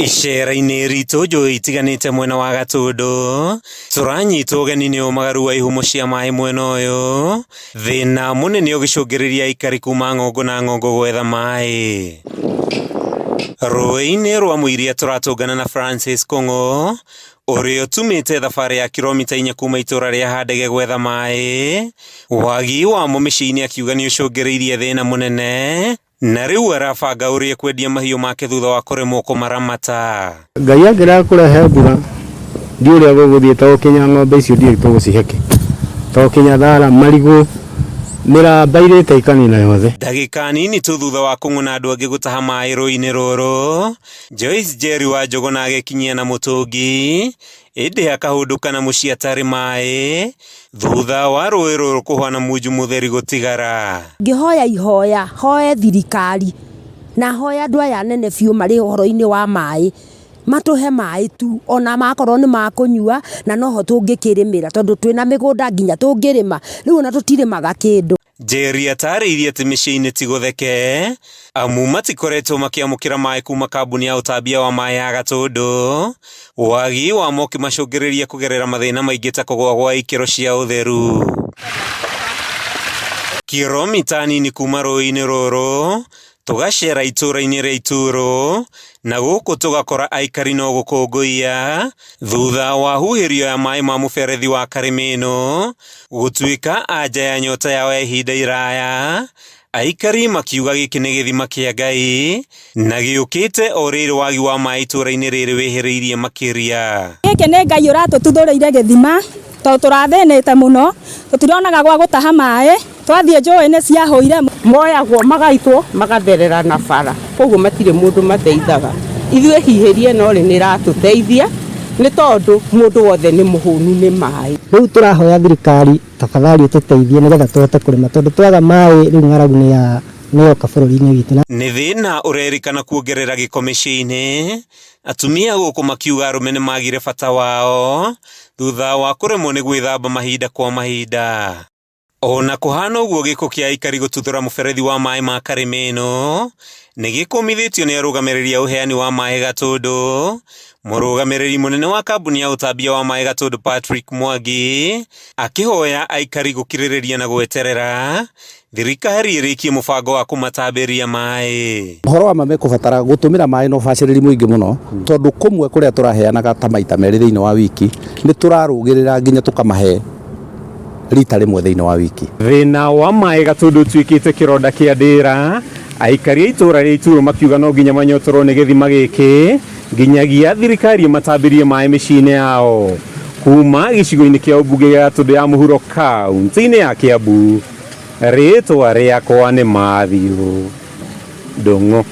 Icera-inĩ ritũ njũĩ itiganĩte mwena wa Gatũndũ, tũranyitwo ũgeni nĩ ũmagaru wa ihumo cia maĩ mwena ũyũ, thĩna mũnene ũgĩcũngĩrĩria aikari kuma ng'ongo na ng'ongo gwetha maĩ. Rũĩ-inĩ rwa Mũiria tũratũngana na Francis Kũng'ũ, ũrĩa ũtumĩte thabarĩ ya kiromita 4 kuma itũra rĩa Handege gwetha maĩ, wagi wamo mĩciĩ-inĩ akiuga nĩ ũcũngĩrĩirie thĩna mũnene, na rĩu arabanga ũrĩa kwendia mahiũ make thutha wa kũremwo kũmaramata. Ngai angĩrega kũrehe mbura ndiũ ũrĩa gũgũthiĩ, tondũ kinya ng'ombe icio ndiũĩ tũgũcihe kĩ, tondũ kinya thara, marigũ, mĩramba irĩte ikanina yothe. Ndagĩka nini tu thutha wa Kũng'ũ na andũ angĩ gũtaha maĩ rũĩ-inĩ rũrũ, Joyce Njeri wa Njũgũna agĩkinyia na mũtũngi, ĩndĩ akahũndũka na mũciĩ atarĩ maĩ, thutha wa rũĩ rũrũ kũhwana munju mũtheri gũtigara. Ngĩhoya ihoya, hoe thirikari na hoe andũ aya anene biũ marĩ ũhoro-inĩ wa maĩ, matũhe maĩ tu ona makorwo nĩ makũnyua, na noho tũngĩkĩrĩmĩra, tondũ twĩna mĩgũnda nginya tũngĩrĩma, rĩu ona tũtirĩmaga kĩndũ. Njeri atarĩirie atĩ mĩciĩ-inĩ ti gũtheke, amu matikoretwo makĩamũkĩra maĩ kuma kambuni ya ũtambia wa maĩ ya Gatũndũ, wagi wamo ũkĩmacũngĩrĩria kũgerera mathĩna maingĩ ta kũgũa gwa ikĩro cia ũtheru. Kiromita nini kuma rũĩ-inĩ rũrũ, tũgacera itũra-inĩ rĩa Ituro, na gũkũ tũgakora aikari no gũkũngũiya thutha wa huhĩrio ya maĩ ma mũberethi wa Karĩmĩno gũtuĩka anja ya nyota yao ya ihinda iraya. Aikari makiuga gĩkĩ nĩ gĩthima kĩa Ngai na gĩũkĩte o rĩrĩ wagi wa maĩ itũra-inĩ rĩrĩ wĩhĩrĩirie makĩria. Gĩkĩ nĩ Ngai ũratũtuthũrĩire gĩthima, tondũ tũrathĩnĩte mũno, tũtironaga gwa gũtaha maĩ, twathiĩ njũĩ nĩ ciahũire. Moyagwo magaitwo magatherera na bara, koguo matirĩ mũndũ mateithaga. Ithuĩ hihĩria ĩno rĩ, nĩ ĩratũteithia nĩ tondũ mũndũ wothe nĩ mũhũnu nĩ maĩ. Rĩu tũrahoya thirikari tafadhali ĩtũteithie nĩgetha tũhote kũrĩma, tondũ twaga maĩ rĩu ng'aragu nĩ yoka bũrũri-inĩ witũ. Nĩ thĩna ũrerĩkana kuongerera gĩko mĩciĩ-inĩ, atumia gũkũ makiuga arũme nĩ magire bata wao thutha wa kũremwo nĩ gwĩthamba mahinda kwa mahinda. Ona kũhana ũguo, gĩko kĩa aikari gũtuthũra mũberethi wa maĩ ma Karĩmĩno nĩ gĩkũmithĩtio nĩ arũgamĩrĩri a ũheani wa maĩ Gatũndũ. Mũrũgamĩrĩri mũnene wa kambuni ya ũtambia wa maĩ Gatũndũ Patrick Mwangi akĩhoya aikari gũkirĩrĩria na gweterera thirikari ĩrĩkie mũbango wa kũmatambĩria maĩ. Ũhoro wa ma mekũbatara gũtũmĩra maĩ na ũbacĩrĩri mũingĩ mũno, tondũ kũmwe kũrĩa tũraheanaga ta maita 2 thĩinĩ wa wiki, nĩ tũrarũgĩrĩra nginya tũkamahe rita rĩmwe thĩinĩ wa wiki. Thĩna wa maĩ Gatũndũ ũtuĩkĩte kĩronda kĩa ndĩra, aikari a itũra rĩa Ituro makiuga no nginya manyotorwo nĩ gĩthima gĩkĩ nginyagia thirikari ĩmatambĩrie maĩ mĩciĩ-inĩ yao. Kuma gĩcigo-inĩ kĩa ũmbunge gĩa Gatũndũ ya mũhuro kaunti-inĩ ya Kiambu, rĩtwa rĩakwa nĩ Matthew Ndung'u.